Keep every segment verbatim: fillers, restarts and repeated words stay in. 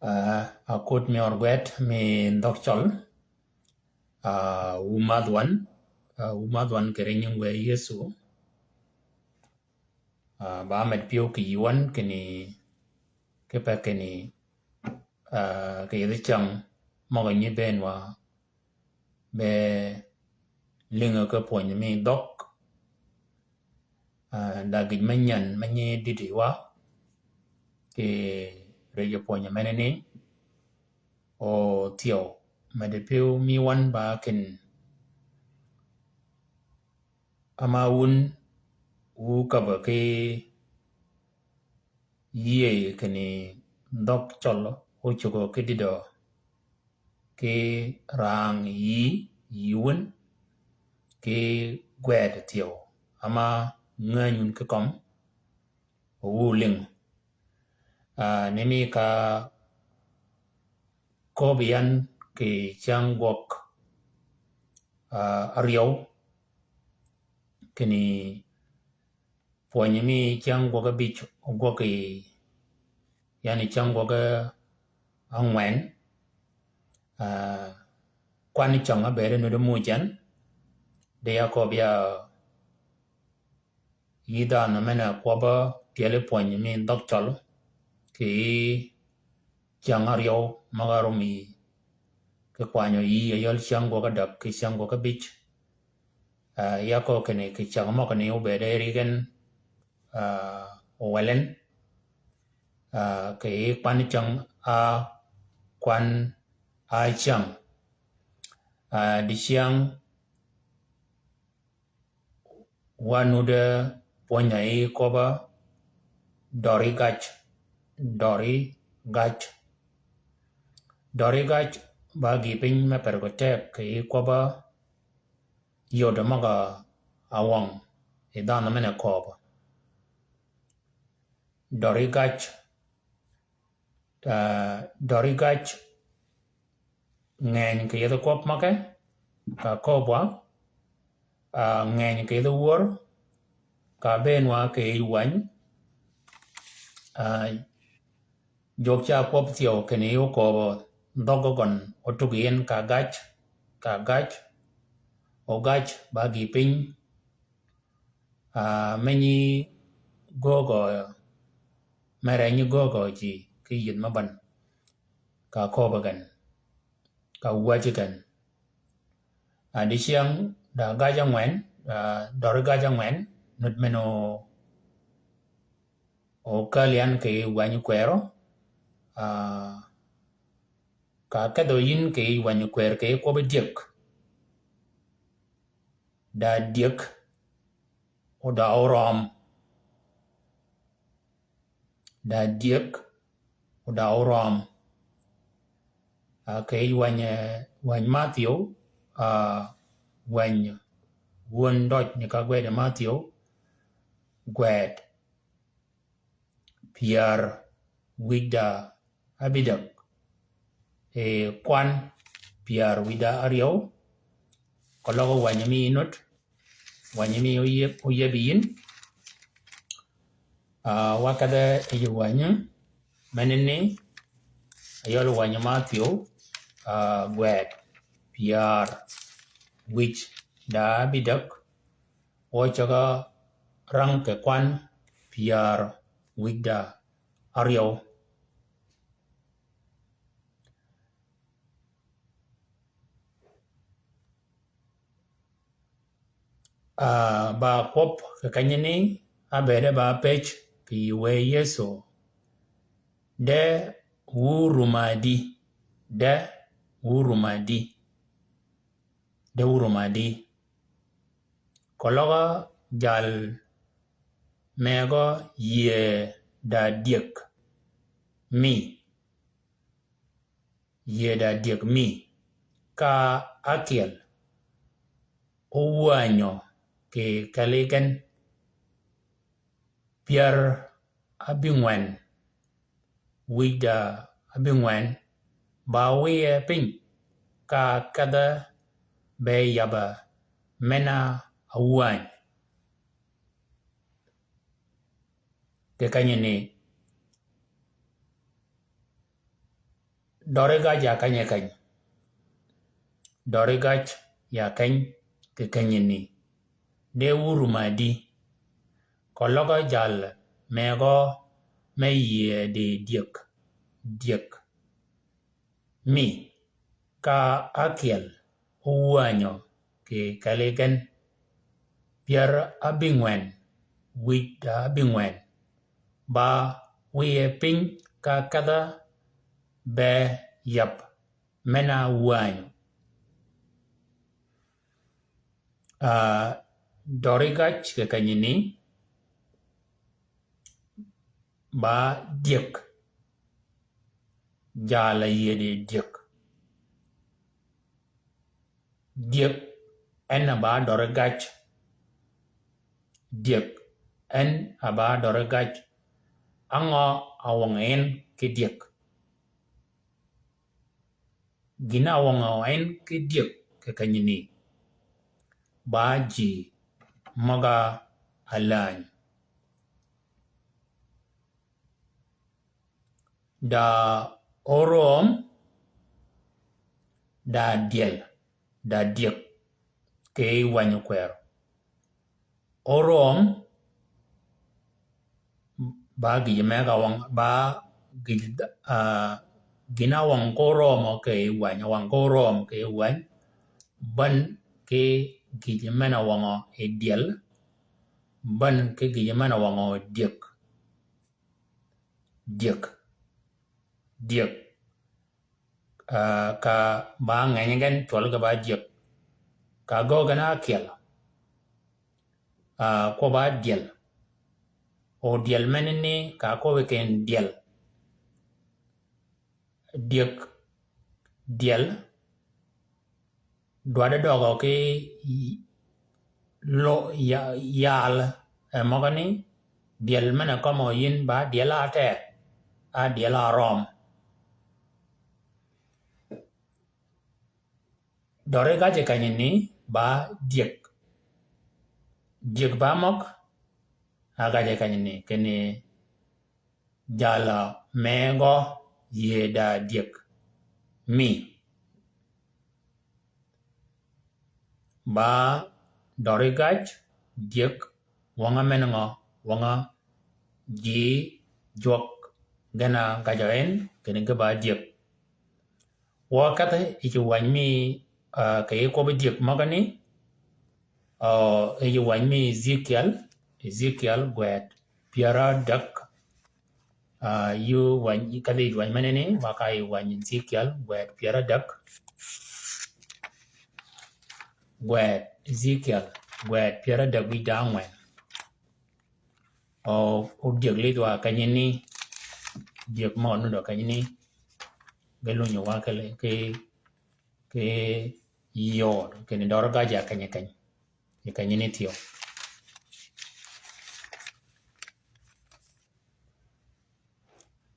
Ah, a kod mi ørgwed mi dhøg cøl. Ah, wu madh wan. Ah, wu madh wan kì ri nying wë Yëso. Ah, ba med pyëw kì yï wan kinni, kipe kinni, ah, kì yïdhi cäng møg-a nyi bëën wa be lïngø ki pwönyi mi dhøg. Ah, da gïj me nyän me nyi dïdï wa kì ri ji pwönyi menani, o thyew, medi pyëw mi wan ba kinni, ama wun wu käbø ki yïëy kinni dhøg cøl ócugø ki dïdø ki rang yï, yï wun, ki gwed thyew. Ama ngäny wun ki kømm, o wu lïng. Ah, ni mi ka köbbi yan kì cäng gwøg, ah, áryew, kinni pwönyi mi cäng gwøg ábïj, gwøg yi, yani cäng gwøg ángwen. Ah, kwan cäng ábëëde nuti muuj yan, di ya köbbi ya yï dhanhø men-a kwøbbø tyeli pwönyi mi dhøg cøl, kì cäng áryew møg-a rum yi, ki kwanyø yï ayøl cäng gwøg ádäg kì cäng gwøg ábïj. Ah, ya köö kinni kì cäng møg-a ni obëëde ri gen, ah, owelen. Ah, kì kwan cäng á, kwan á cäng. Ah, dicäng wa nuti pwönyi yi köbb-a døri gaj, døri gaj. Døri gaj ba gïï piny me per gø teg kì köbb-a yod møg-a wøng yi dhanhø men-a kööbø. Døri gaj, ah, døri gaj ngeny kì yeth kwøb møge, ka kööbwa, ah, ngeny kì yeth wör, ka bëën wa kì yij wäny, ah, jwøk ca kwøb thyew kinni ókööbø dhøg gøn ótug yi en ka gaj, ka gaj, o gaj ba gïï piny, ah, me nyi göögø, mere nyi göögø ji ki yïdh me bän. Ka kööbø gen, ka wäji gen. Ah, dicäng da gaj ángwen, ah, døri gaj ángwen, nut men-a o, o käl yan kì wänyi kwërø, ah, ka kedhø yïn kì wänyi kwër kì kwøbbi dyëg. Da dyëg, o da órøm. Da dyëg, o da órøm. Ah, kì yij wäny, eh, wäny Mathiew, ah, wäny wun døj ni ka gwed Mathiew, gwed pyär wïj da ábïdäg. E, kwan pyär wïj da áryew. Keløg wänyi mi nut, wänyi mi óyeb, óyeb yïn. Ah, wa kedhe yi wänyi, menani, ayøl wänyi Mathiew, ah, gwed pyär wïj da ábïdäg, wø ceg-a rang kì kwan pyär wïj da áryew. Ah, ba kwøb kì kenyani, ábëëde ba pëj kì yï wë Yëso. De wu rum ádï, de wu rum ádï, de wu rum ádï. Keløg jal mëgø yïe da dyëg mi, yïe da dyëg mi, ka ákyel ówänyø kì kelli gen. Pyär ábïngwen wïj da ábïngwen ba wiye piny, ka kedhe be yabbe men-a áwäny. Kì kenyani, Døri gaj ya keny-a keny. Døri gaj ya keny kì kenyini. De wur madi. Keløg jal megø me yie di dyëg. Dyëg. Mi, ka ákyel ówänyo kì kelli gen, pyär ábïngwen wïj da ábïngwen, ba wiye piny ka kedha be yab men-a wänyo. Ah, døri gaj kì kenyini, ba dyëg. Jal a yie di dyëg. Dyëg en a ba døri gaj. Dyëg en a ba døri gaj. Á ngø a wøng en ki dyëg? Gïn-a wøng en ki dyëg kì kenyini, ba ji møg-a lääny. Da óröm, da dyel, da dyëg kì wänyi kwërø. Óröm, ba gïj møg-a wøng, ba gïj, ah, gïn-a wøng ko óröm kì wänyi, wøng ko óröm kì wänyi, bän ki gïj men-a wøng yi dyel, bän ki gïj men-a wøng yi dyëg. Dyëg. Dyëg. Ah, ka ba ngeny gen cwøl ge ba dyëg. Ka gø gen ákyel. Ah, kwøb-a dyel. O dyel menani ka kwøb-a ken dyel. Dyëg, dyel, dwaddi døgø ki y-, lo-, ya-, yal, e, møgani, dyel men-a kømmø yïn ba dyel-a áte, a dyel-a árøm. Døri gaj kenyini ba dyëg. Dyëg ba møg, a gaj kenyini, kinni jal-a megø yie da dyëg. Mi. Ba døri gaj dyëg wøng-a men ngø, wøng-a ji jwøk gen-a gajø en, kinni ge ba dyëg. Wø kedhi yi ci wäny mi, ah, kì yij kwøbbi dyëg møgani, ah, yi ci wäny mi Ezekiel, Ezekiel gwed pyär ádäg, ah, yi wäny, kedhi yi wäny menani, wa ka yi wäny Ezekiel gwed pyär ádäg, gwed Ezekiel gwed pyär ádäg wïj da ángwen. O, o dyëg lidh wa kenyini, dyëg mø nuddø kenyini, ge lunyi wa ki, ki, ki yod, kinni døri gaj ya keny-a keny. Yi kenyini thyew.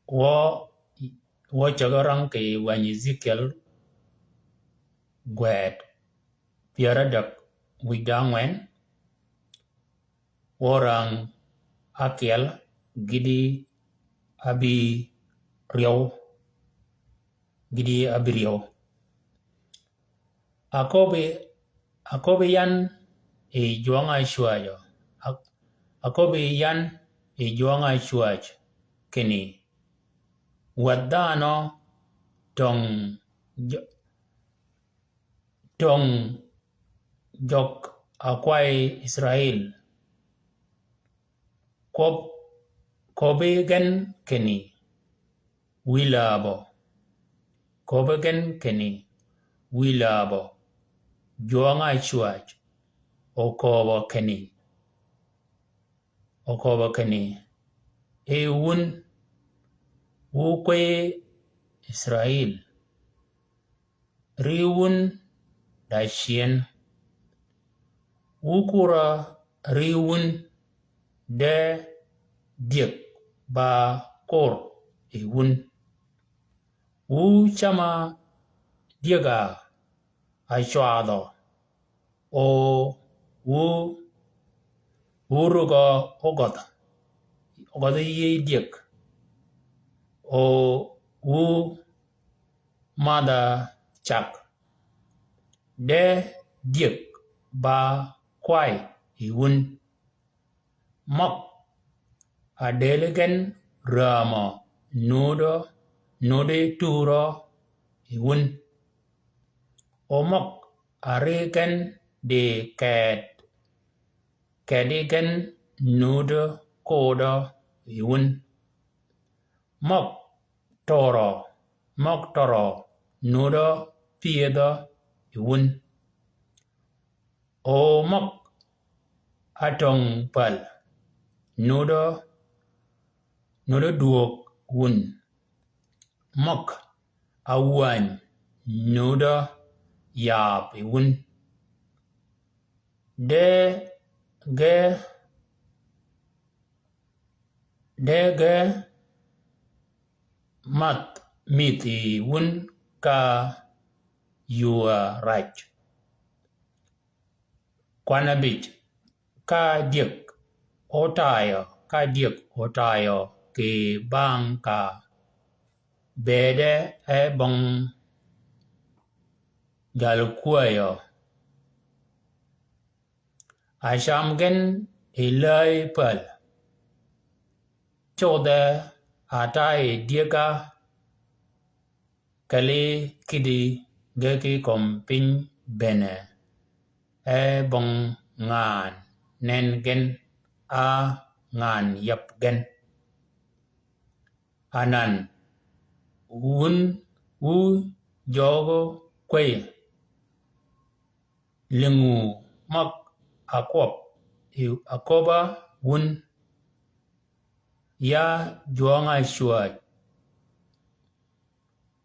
Wø, wø cäg-a rang kì wäny Ezekiel gwed pyär ádäg wïj da ángwen, wø rang ákyel gïti ábïryew, gïti ábïryew. Aköbbi, aköbbi yan yi jwøng-a ácwäjø, a-, aköbbi yan yi jwøng-a ácwäj kinni, wädh dhanhø töng jø-, töng jøg akwayi Israil. Kwøb, köbbi gen kinni, wïlabø. Köbbi gen kinni, wïlabø. Jwøng-a ácwäj oköbbø kinni, oköbbø kinni, e wun, wu kwëy Israil, ri wun da cyën. Wu kur-a ri wun de dyëg ba kur yi wun. Wu cam-a dyëg-a ácwadhø, o wu, wu rugø ógødh, ógødh yïëy dyëg, o wu madha cag. De dyëg ba kway yi wun. Møg a deli gen rämø nudo, nudi turø yi wun. O møg a ri gen di ked, kedi gen nudo kodø yi wun. Møg tørø, møg tørø nudo pyëdhø yi wun. O møg a töng päl nudo, nudo dwög wun. Møg a wäny nudo yab yi wun. De ge, de ge math mïdhi wun ka ywa rac. Kwan abij, ka dyëg otayø, ka dyëg otayø kì bang ka bëëde e bong jalkwäyø. A cam gen yi läyi päl. Codhe a ta yi dyëga kelli kïddi ge ki kömi piny bene. E bong ngan nen gen a ngan yab gen. Anan wun wu jøøgø kwëy. Lïngu møg a kwøb, a kwøba wun. Ya jwøng-a cwäj.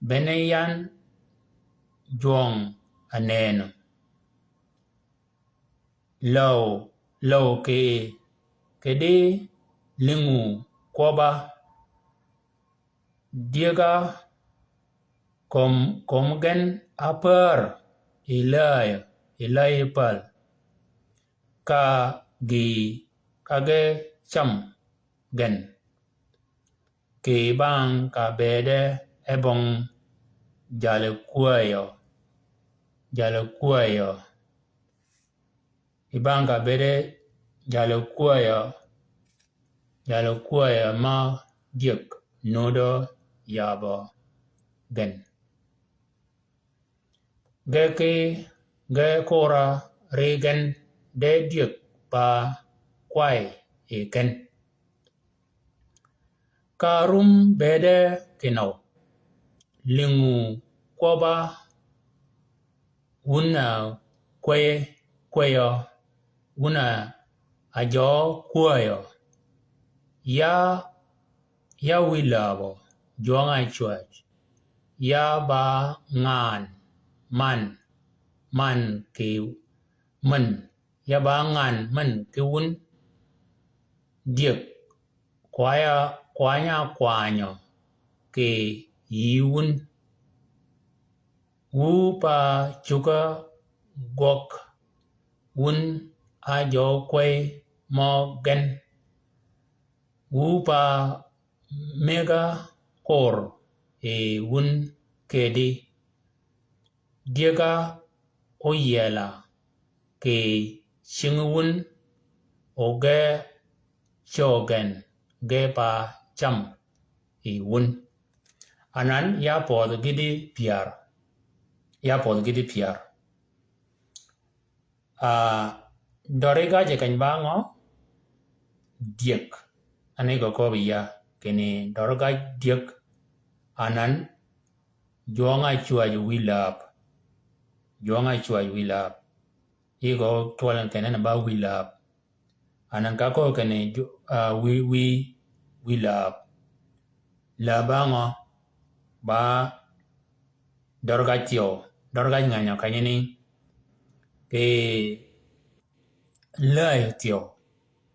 Bene yan jwøng-a nëënø. Löw, löw kì, kì di lïngu kwøba. Dyëga kömi, kömi gen a pär yi läyø, yi läyi päl. Ka gï, ka ge cam gen. Kì bang ka bëëde e bong jalkwäyø, jalkwäyø. Kì bang ka bëëde jalkwäyø, jalkwäyø ma dyëg nudo yabø gen. Ge ki, ge kora ri gen de dyëg ba kway yi gen. Ka rum bëëde kinøw, lïngu kwøba wun a kwëy, kwëyø, wun a jøø kwäyø. Ya, ya wï läbø, jwøng-a cwäj. Ya ba ngan, man, man kì mën. Ya ba ngan mën ki wun. Dyëg, kwaya, kwanya kwanyø kì yï wun. Wu pa cugga gwøg wun a jøø kwëy mø gen. Wu pa mëgga kor yi wun kedi. Dyëgga óyiela kì cinggi wun, o ge cögen ge pa cam yi wun. Anan ya pödhi gïti pyär. Ya pödhi gïti pyär. A, døri gaje keny ba ngø? Dyëg. Ani gø köbbi ya kinni døri gaj dyëg. Anan jwøng-a cwäj wï läb. Jwøng-a cwäj wï läb. Yi gø twøl kinni ba wï läb. Anan ka köbbi kinni jw-, a, wï, wï, wï läb. Läb ba ngø? Ba døri gaj thyew. Døri gaj nganyø kenyini. Kì läy thyew.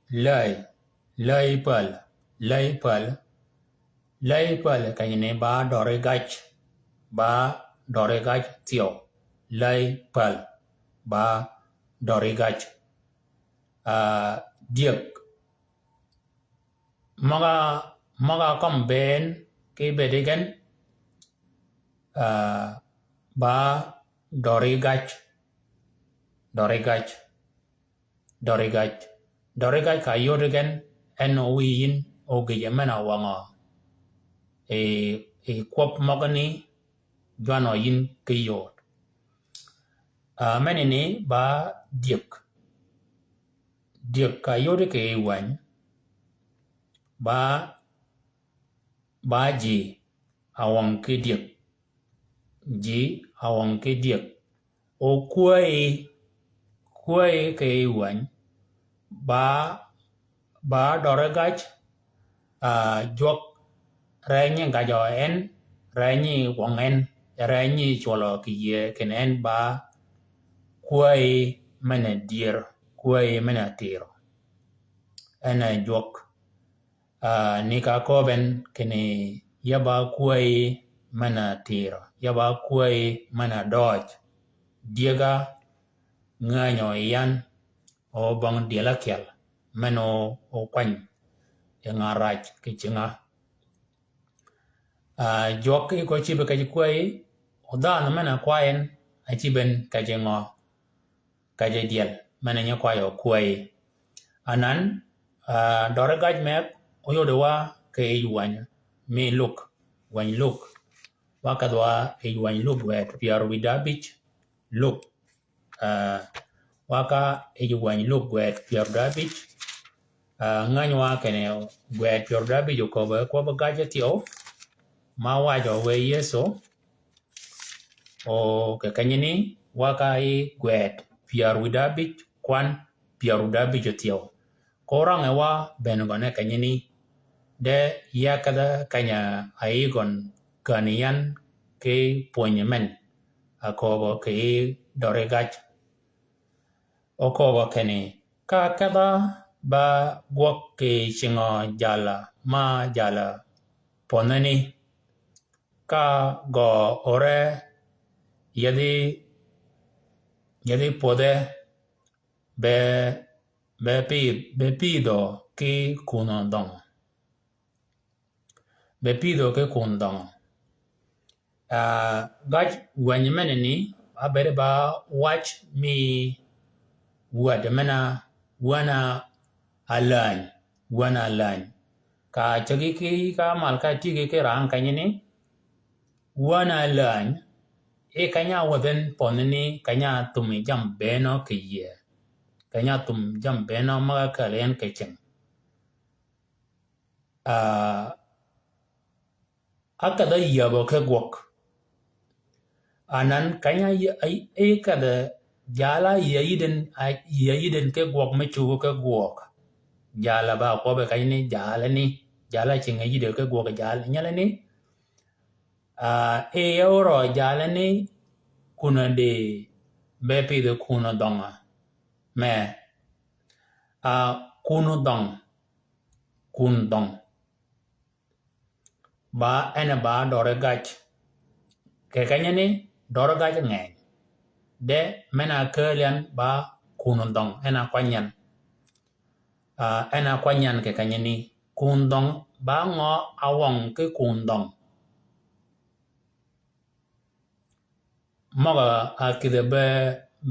Läy. Läy päl. Läy päl. Läy päl kenyini ba døri gaj. Ba døri gaj thyew. Läy päl. Ba døri gaj. A, dyëg. Møg-a, møg-a kømmi bënn ki bëëdi gen. Ah, ba døri gac, døri gac, døri gac, døri gac ka yodi gen, en o wiy yïn o gïje men-a wøngø. I, i kwøb møgani jwanø yïn ki yod. Ah, meni ni ba dyëg. Dyëg ka yodi kì yij wäny, ba, ba ji a wøng ki dyëg. Ji a wøng ki dyëg. O kwäyi, kwäyi kì yij wäny, ba, ba døri gac, ah, jwøk, ree nyi gajø en, ree nyi wøng en, ree nyi cwøllø kì yie kinni en ba kwäyi men-a dyër, kwäyi men-a tïrø. En a jwøk. Ah, ni ka köbben kinni ya ba kwäyi men-a tïrø, ya ba kwäyi men-a døøj. Dyëga ngänyi yan o bong dyel ákyel men-a o, okwany yi ngarac kì cinga. Ah, jwøk ki ko cïbe kej kwäyi, o dhanhø men-a kwayyi en, a cïben kej ngø? Kej dyel, men-a nyi kwayø kwäyi. Anan, ah, døri gac meg, oyodi wa kì yij wäny mi Luk, wäny Luk. Wa kedh wa yij wäny Luk gwed pyär wïdabïj, Luk. Ah, wa ka yij wäny Luk gwed pyär wïdabïj. Ah, ngänyi wa kinni gwed pyär wïdabïj oköbbe kwøbbi gac thyew, ma wajø wë Yëso, o kì kenyini, wa ka yi gwed pyär wïdabïj kwan pyär wïdabïj thyew. Ko rang-a wa bënn gøn kenyini, de ya kedh-a keny-a yï gøn kän yan ki pwönyi men, a köbbe kì yij døri gac. Oköbbe kinni, ka kedh-a ba gwøg kì cingi jal-a ma jal-a pönheni, ka gø ore yethi, yethi pwödhe be, be pidh, be pidhø ki kun dhøngø. Be pidhø ki kun dhøngø. Ah, gac wänyi menani, abede ba wac mi wäd men-a, wän-a läny, wän-a läny. Ka cägi ki ka mal ka tïgi ki rang kenyini, wän-a läny, i keny-a wädhen pönheni keny-a thum yi jammì bënn kì yie. Keny-a thum jammì bënn møg-a källi en kì cing. Ah, ákedh-a yäbø ki gwøg. Anan keny-a yä-, a, i kedh-a jal-a yäyïden, a, yäyïden ki gwøg me cugø ki gwøg. Jal-a ba kwøbbe kenyini, jal-a ni, jal-a cingi yïde ki gwøg jal-a nyelani. Ah, i yä órø jal-a ni kun-a di be pidhi kun dhøngø me. Ah, kun dhøng, kun dhøng. Ba en ba døri gac. Kì kenyini døri gac ngeny. De men-a kääl yan ba kun dhøng, en a kwany yan. Ah, en a kwany yan kì kenyini. Kun dhøng, ba ngø a wøng ki kun dhøng? Møg-a kïdhi be,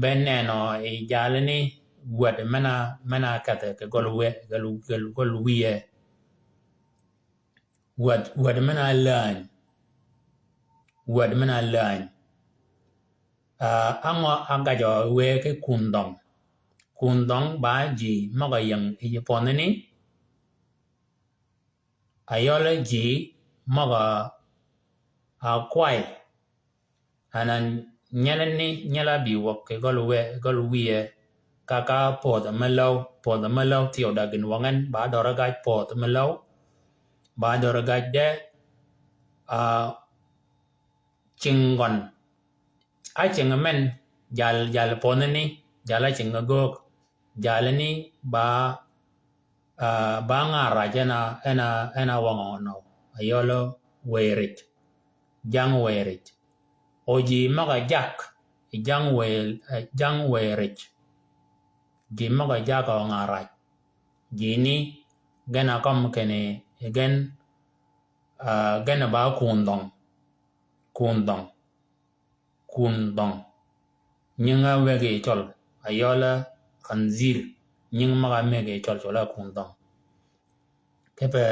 be nenø yi jal-a ni wäd men-a, men-a kedhi kì gøl wë, gøl, gøl, gøl wïye. Wäd, wäd men-a läny. Wäd men-a läny. Ah, á ngø a gajø wë ki kun dhøng? Kun dhøng ba ji møg-a ying yi pönheni. Ayøl ji møg-a kway. Anan nyelani, nyel-a bï wäg kì gøl wë, gøl wïye. Ka, ka pödh me läw, pödh me läw thyew da gïn wøngen, ba døri gac pödh me läw. Ba døri gac de, ah, cing gøn. Á cing men, jal, jal pönheni, jal-a cing göög. Jal-a ni ba, ah, ba ngarac en a, en a, en a wøngø nø. Ayøl wëy rij. Jang wëy rij. O ji møg-a jak, jang wëy, eh, jang wëy rij. Ji møg-a jak o ngarac. Ji ni, gen a kømmi kinni, gen, ah, gen ba kun dhøng. Kun dhøng. kun dhøng. Nying-a wëggi cøl, ayøl-a khanzir, nying møg-a mëggi cøl cøl-a kun dhøng. Kipe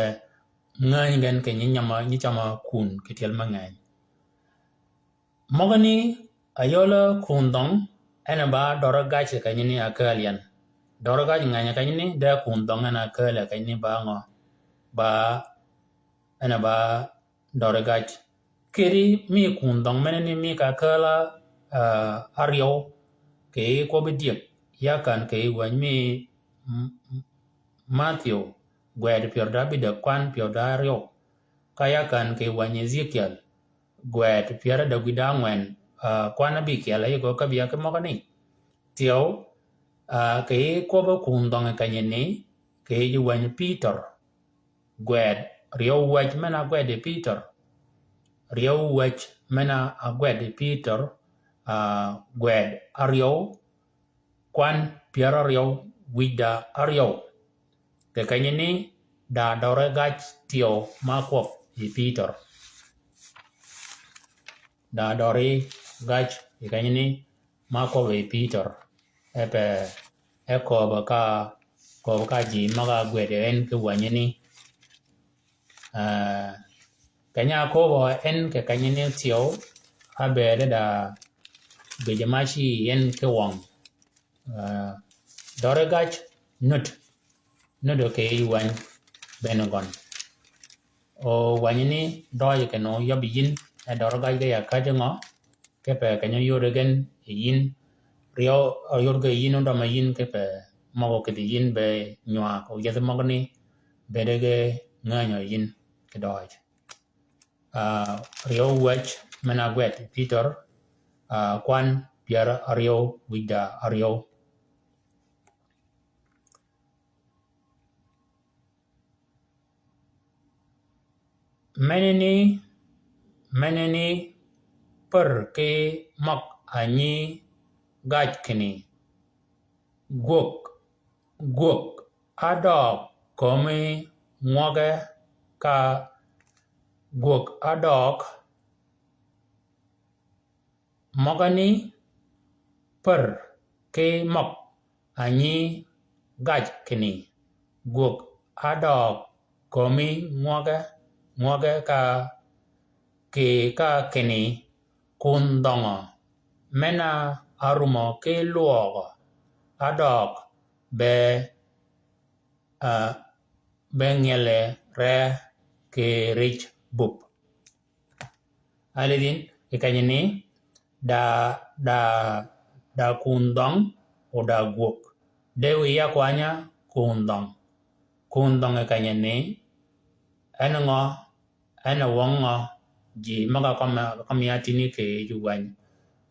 ngäny gen kì nyi nyama, nyi cama kun kì tyel me ngäny. Møgani ayøl-a kun dhøng, en a ba døri gac kì kenyani a kääl yan. Døri gac ngäny kenyani, de kun dhøng en a kääl kenyani ba ngø? Ba, en a ba døri gac. Kidi mi kun dhøng menani mi ka kääl-a, ah, áryew, kì kwøbbi dyëg, ya kän kì wänyi mi, m-, m-, Mathiu, gwed pyär da abïdëg kwan pyär da áryew. Ka ya kän kì wänyi Ezekiel, gwed pyär adäg wïda ángwen, ah, kwan abïkyel, ayi gø ka bïa ki møgani. Thyew, ah, kì kwøbbi kun dhøng kenyani, kì yij wänyi Pïtør. Gwed, ryew wäj men-a gwed yi Pïtør. Ryew wäj men-a gwed yi Pïtør, ah, gwed áryew, kwan pyär áryew, wïj da áryew. Kì kenyani da døri gac thyew ma kwøb yi Pïtør. Da døri gac kì kenyani ma kwøb yi Pïtør. E pe, e köbbi ka, köbbi ka ji møg-a gwed en ki wänyi ni. Ah, keny-a köbbi en kì kenyani thyew, ábëëd da gïjø ma ci en ki wøng. Ah, døri gac nud, nud kì yij wänyi bënn gøn. O wänyi ni døøj kinni óyøbbi yïn, e døri gac ge ya käjji ngø? Kipe keny-a óyod gen yi yïn. Ryew, óyod gen yi yïn, ódømmi yïn, kipe møg-a ókïdhi yïn be nywag, o yethi møgani bëëd ge ngänyi yïn kì døøj. Ah, ryew wäj men-a gwed Pïtør, ah, kwan pyär áryew, wïj da áryew. Menani, menani pär ki møg a nyi gac kinni, gwøg, gwøg ádøøg kömi ngwøge ka gwøg ádøøg møgani pär ki møg a nyi gac kinni, gwøg ádøøg kömi ngwøge, ngwøge ka kì ka kinni, kun dhøngø men-a árumø ki lwøøgø ádøøg be, ah, be ngyelle re kì rij bub. Alidin, kì kenyani, da, da, da kun dhøng, o da gwøg. De wiya kwanya kun dhøng. Kun dhøng kì kenyani, en ngø, en wøng ngø, ji møg-a kømmi, kømmi ya tïni kì yij wänyi.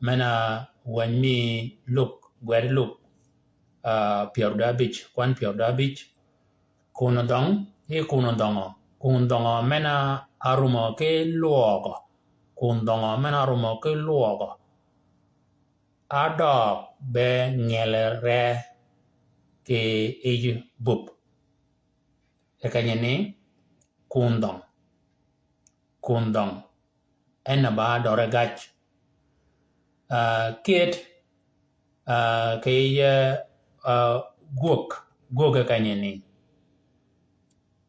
Men-a wänyi mi Luk, gwed Luk, ah, pyär da abij, kwan pyär da abij. Kun dhøng, yi kun dhøngø. Kun dhøngø men-a árumø ki lwøøgø. Kun dhøngø men-a árumø ki lwøøgø ádøøg be ngyelle re kì yij bub. Kì kenyani kun dhøng. Kun dhøng. En a ba døri gac. Ah, kit, ah, kì yij, ah, gwøg, gwøg kì kenyani.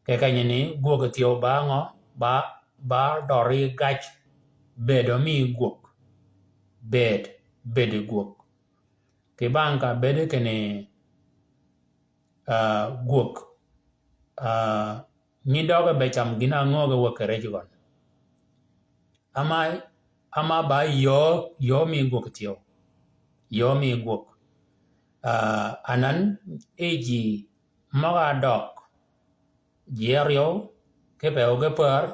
Kì kenyani gwøg thyew ba ngø, ba, ba døri gac bëëdø mi gwøg. Bëëd, bëëd gwøg. Kì bang ka bëëd kinni, ah, gwøg. Ah, nyi døøg be cam gïn-a ángööge wäg kì rij gøn. Ama, ama ba yöö, yöö mi gwøg thyew. Yöö mi gwøg. Ah, anan yi ji møg-a døg. Ji áryew, kipe o ge pär,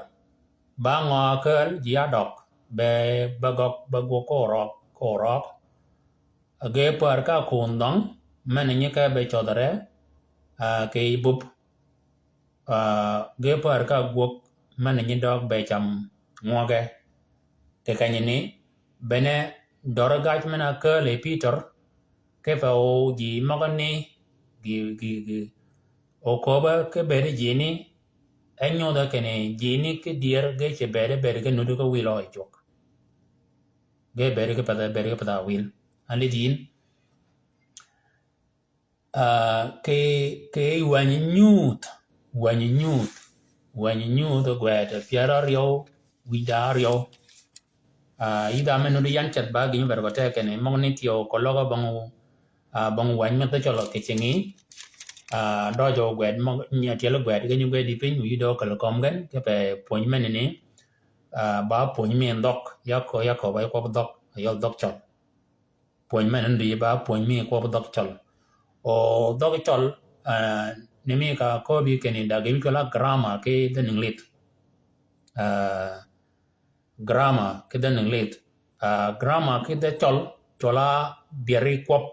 ba ngø a kääl ji ádøg, be, be gøg, be gwøg ko røg, ko røg. Ge pär ka kun dhøng, men nyi ke be cødhre, ah, kì yij bub. Ah, ge pär ka gwøg, men nyi døg be cam ngwøge. Kì kenyani, bene døri gac men-a kääl yi Pïtør, kipe o ji møgani, gi, gi, gi, o köbbe ki bëëd jini, e nyudhe kinni jini ki dyër ge ce bëëd, bëëd ki nuddi ki wil ø yi cwøg. Ge bëëd ki path, bëëd ki path awïl. An lidh yïn. Ah, kì, kì wänyi nyuudh, wänyi nyuudh, wänyi nyuudh gwed pyär áryew wïj da áryew. Ah, yïdha me nuti yan ceth ba gïn bëëd gø teg kinni, møgani thyew keløg bong, ah, bong wäny me dhø cøl kì cingi. Ah, døjø gwed møg, nyi tyel gwed, ge nyi gwed yi piny, wïj da ókël kömi gen, kipe pwöny menani, ah, ba pwöny mi dhøg, ya köö, ya köö ba kwøb dhøg, ayøl dhøg cøl. Pwöny menani di ba pwöny mi kwøb dhøg cøl. O dhøg cøl, ah, ni mi ka köbbi kinni da gïn cwøl á grammar ki dhø English. Ah, grammar ki dhø English. Ah, grammar ki dhø cøl, cwøl á byeri kwøb.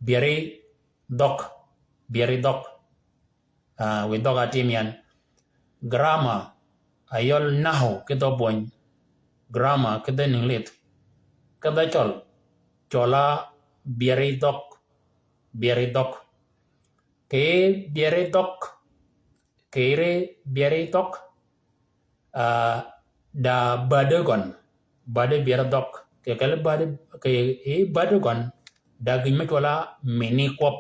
Byeri dhøg, byeri dhøg. Ah, wiy dhøg a tim yan. Grammar, ayøl nahu ki dhø bwöny. Grammar ki dhø English. Ki dhø cøl, cwøl á byeri dhøg, byeri dhøg. Kì byeri dhøg, kì ri byeri dhøg, ah, da bäddi gøn, bäddi byeri dhøg, kì kelli bäddi, kì yi bäddi gøn, da gïn me cwøl á mini kwøb,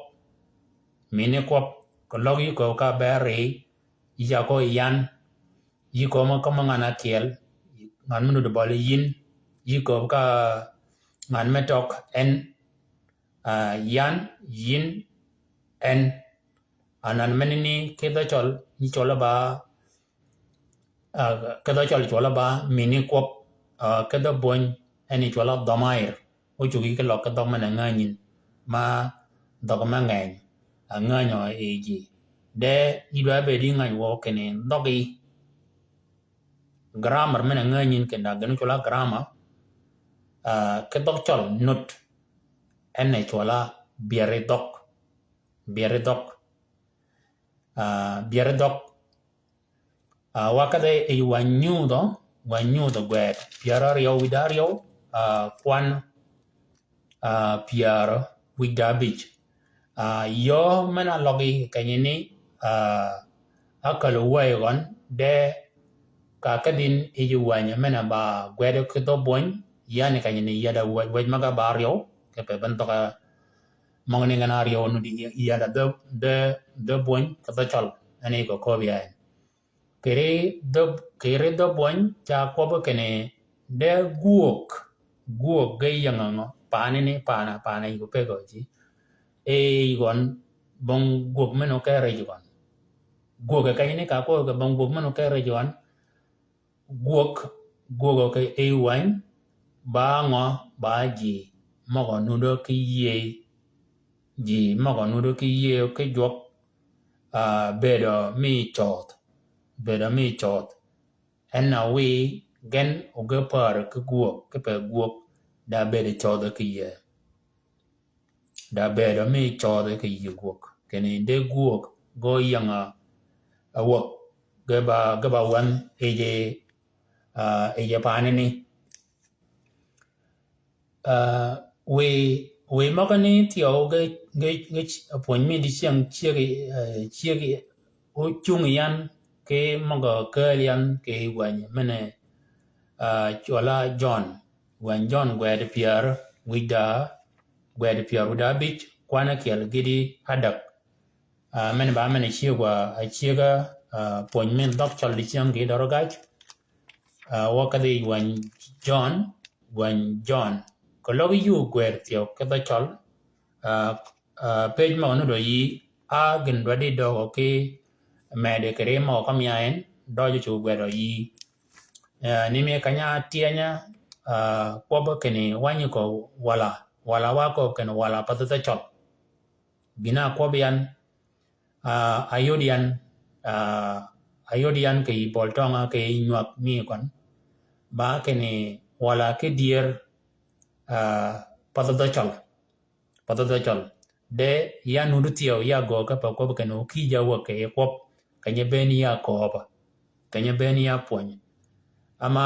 mini kwøb, keløg yï kööb ka ber ri, yï ca kööb yan, yï kööb mø kömi ngan ákyel, ngan me nuti bøli yïn, yï kööb ka ngan me tøg en, ah, yan, yïn, en. Anan menani ki dhø cøl, nyi cwøl ba, ah, ki dhø cøl cwøl ba mini kwøb, ah, ki dhø bwöny, en yi cwøl á dhømair. Ócuggi ki løg ki dhøg men-a ngänyin, ma dhøg me ngäny, a ngänyø yi ji. De, yï dwa bëëd yi ngäny wø kinni dhøggi. Grammar men-a ngänyin kinni da gïn cwøl á grammar, ah, ki dhøg cøl nut. En yi cwøl á byeri dhøg. Byeri dhøg. Ah, byeri dhøg. Ah, wa kedhi yi wäny nyudhø, wäny nyudhø gwed pyär áryew wïj da áryew, ah, kwan, ah, pyär wïj da ábïj. Ah, yöö men-a løggi kenyi ni, ah, ákäl wäy gøn, de ka kedhi yïn yi wäny men-a ba gwed ki dhø bwöny, yani kenyi ni yada wäj, wäj møg-a ba áryew, kipe ben dhøg-a møgani gen áryew nuti yada dhø, dhø, dhø bwöny ki dhø cøl, en yi gø köbbi ya en. Kì ri dhø, kì ri dhø bwöny ca kwøbbi kinni de gwöög, gwöög ge ying ngø, panani, pana, pana yi gø pegø ji. E yi gøn bong gwöög men-a óke rej gøn. Gwöög kenyi ni ka kwøbbi bong gwöög men-a óke rej gøn. Gwöög, gwöög kì yi wäny, ba ngø, ba ji møg-a nudø ki yïëy, ji møg-a nudø ki yïëy ki jwøk, ah, bëëdø mi cöödh, bëëdø mi cöödh. En a wiy gen oge pär ki gwöög, kipe gwöög da bëëd cöödh ki yïëy. Da bëëdø mi cöödh ki yïëy gwöög. Kinni de gwöög ge ying-a, a wäg, ge ba, ge ba wänh yij, ah, yij panani. Ah, wiy, wiy møgani thyew ge, ge, ge pwöny mi dicyäng cyëggi, eh, cyëggi, ócung yan ki møg-a kääl yan kì wäny men-a, ah, cwøl á Jøn. Wäny Jøn gwed pyär wïj da, gwed pyär wïj da ábïj, kwan ákyel gïti ádäg. Ah, men-a ba men-a cyëg wa, a cyëg-a, ah, pwöny mi dhøg cøl dicyäng kì døri gaj. Ah, wa kedhi wäny Jøn, wäny Jøn. Keløg yuu gwed thyew ki dhø cøl, ah, ah, pej møg-a nuti yï, a gïn dwaddi dögø ki mëëdi kì ri møg-a kømmi ya en, døjø cuggi gwedø yï. Ah, ni mi keny-a tyëny-a, ah, kwøbbi kinni wänyi kööb walà, walà wa kööb kinni walà pa dhø dhø cøl. Gïn-a kwøbbi yan, ah, ayod yan, ah, ayod yan kì bøl tøng-a kì nywäg mi køn. Ba kinni walà ki dyër, ah, pa dhø dhø cøl. Pa dhø dhø cøl. De ya nuti thyew ya göög ka pa kwøb kinni okïj-a wäg kì kwøb. Keny-a bënn ya kööb. Keny-a bënn ya pwöny. Ama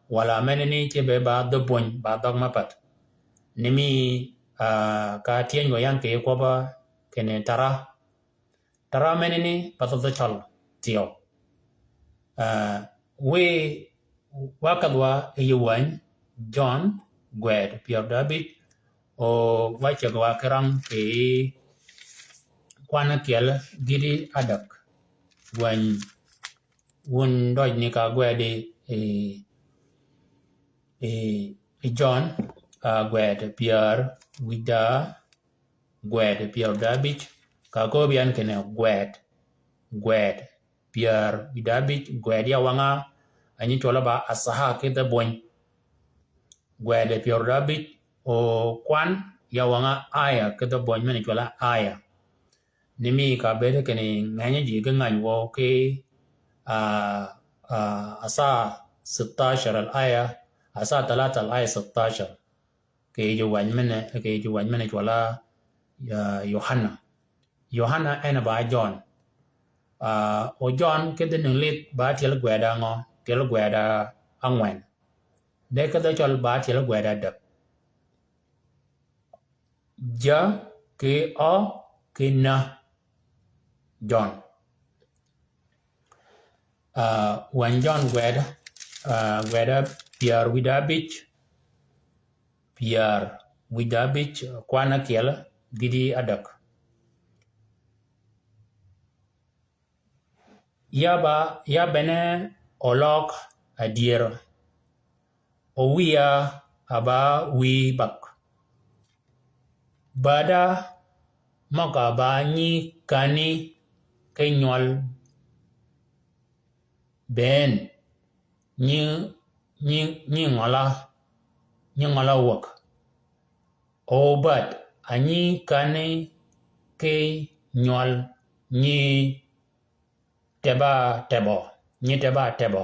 walà menani ce be ba dhø bwöny, ba dhøg ma path. Ni mi, ah, ka tyëny gø yan kì kwøb-a kinni tara. Tara menani pa dhø dhø cøl thyew. Ah, wiy wa kedhwa yi wäny, Jøn, gwed pyär da abij, o wa ceg wa ki rang ki kwan kyel gïti adäg. Wänyi wun døjni ka gwedi, e, e, e Jøn, a, gwed pyär wïda, gwed pyär da abij, ka köbbi yan kinni gwed, gwed pyär wïda abij, gwed ya wanga, a nyi cwøl ba asaha ki dhø bwöny. Gwed pyär da abij, o kwan ya wanga aya ki dhø bwöny men cwøl aya. Ni mi ka bede kinni ngenyi ji ki ngany wø ki, a, a, asaha sittashar al aya, asaha talata al aya sittashar. Ki yij wänyi men, ki yij wänyi men cwøl a, a, Yohana. Yohana en ba Jøn. A, o Jøn ki dhø Ningli ba tyel gwed angø, tyel gwed angwen. De ki dhø cøl ba tyel gwed adäg. Ja, ki ø, ki na. Jøn. A, wänyi Jøn gwed, a, gwed pyär wïda abij, pyär wïda abij, kwan kyel gïti adäg. Ya ba, ya bene oløg adyër. O wiya a ba wïy bag. Bada møg-a ba nyi känni ki nywøl bënn, nyi, nyi, nyi ngøla, nyi ngøla wäg. O bad a nyi känni ki nywøl nyi tebba tebø, nyi tebba tebø.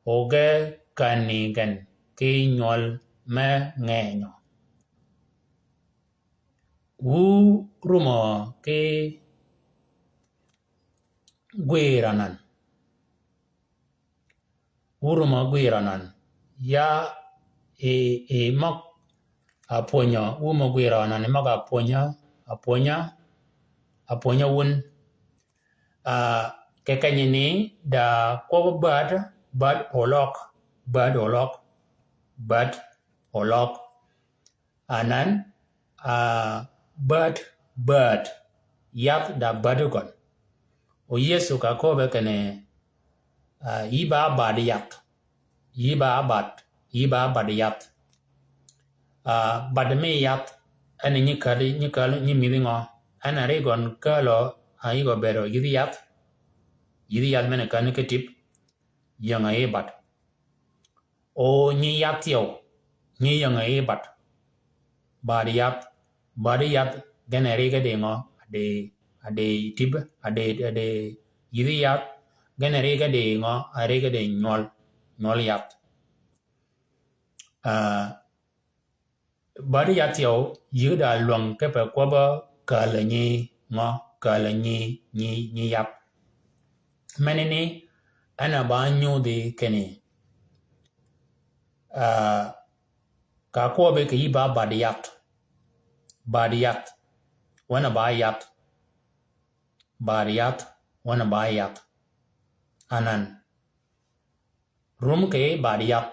O ge känni gen ki nywøl me ngenyø. Wu rumø ki gwir anan. Wu rumø gwir anan. Ya i, i møg apwönyø, wu mø gwir anan, i møg apwönyø, apwönyø, apwönyø wun. A, kì kenyi ni da kwøb bad, bad oløg, bad oløg, bad oløg. Anan, a, bad, bad, yath da bad gøn. O Yëso ka köbbe kinni, a, yï ba bad yath. Yï ba bad, yï ba bad yath. A, bad mi yath, en nyi käl, nyi käl, nyi mïdhi ngø. En a ri gøn kälø, a, yï gø bedo yïdhi yath. Yïdhi yath men känni ki tïp, ying-a yï bad. O nyi yath thyew, nyi ying-a yï bad. Bad yath, bad yath, gen a ri ge di ngø, a di, a di tïp, a di, a di yïdhi yath, gen a ri ge di ngø, a ri ge di nywøl, nywøl yath. A, bad yath thyew, yï da lwäng kipe kwøbbø kälø nyi ngø, kälø nyi, nyi, nyi yath. Menani, en a ba nyudhi kinni, a, ka kwøbbi kì yï ba bad yath. Bad yath. Wen a ba yath. Bad yath. Wen a ba yath. Anan. Rum kì bad yath.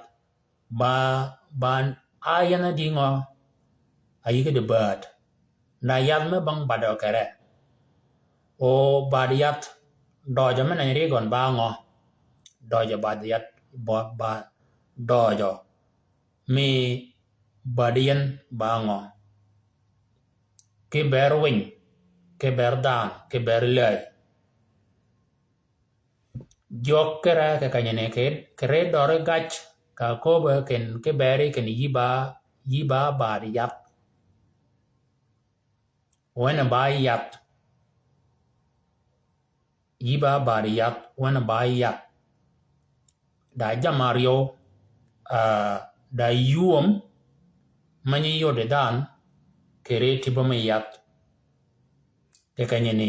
Ba, ba a yan a di ngø, a yï ge di bad. Na yath me bang bad kere. O bad yath, døjø men a ri gøn ba ngø. Døjø bad yath, ba, ba, døjø. Mi bad yien ba ngø. Ki ber winy, ki ber dhanhø, ki ber läy. Jwøk kere kì kenyi ni kì, kì ri døri gac, ka köbbe kin ki beri kin yï ba, yï ba bad yath. Wen ba yath. Yï ba bad yath, wen ba yath. Da jammì aryew, a, da ywöm, me nyi yodi dhanhø, kì ri tïbø me yath. Kì kenyi ni,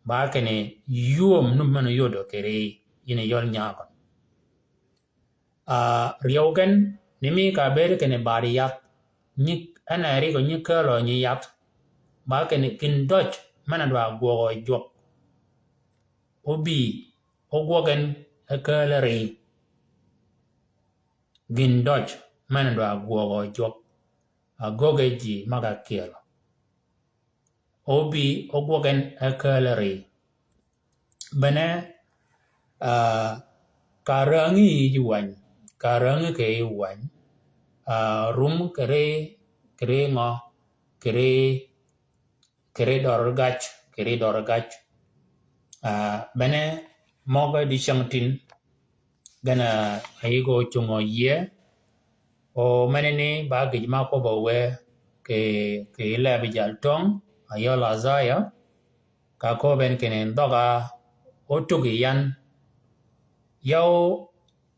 ba kinni ywöm num men yodø kì ri, yïn yøl nya gøn. A, ryew gen, ni mi ka beri kinni bad yath, nyi, en a ri gø nyi kälø nyi yath. Ba kinni gïn døj, men a dwa gwøgø jwøk. Obi, ogwøg en, e kälø ri. Gïn døj, men-a dwa gwøgø jwøk, a göggi ji møg-a kyelø. Óbï ógwøg en e kääl ri. Bene, ah, ka räängi yij wäny, ka räängi kì yij wäny, ah, rum kì ri, kì ri ngø, kì ri, kì ri døri gac, kì ri døri gac. Ah, bene møg-a dicängtïn, gen-a yï gø cungø yie, o menani ba gïj ma kwøbb-a wë kì, kì lebi jal töng, a yøl Isaiah, ka köbben kinni dhøg-a ótug yi yan, ya o,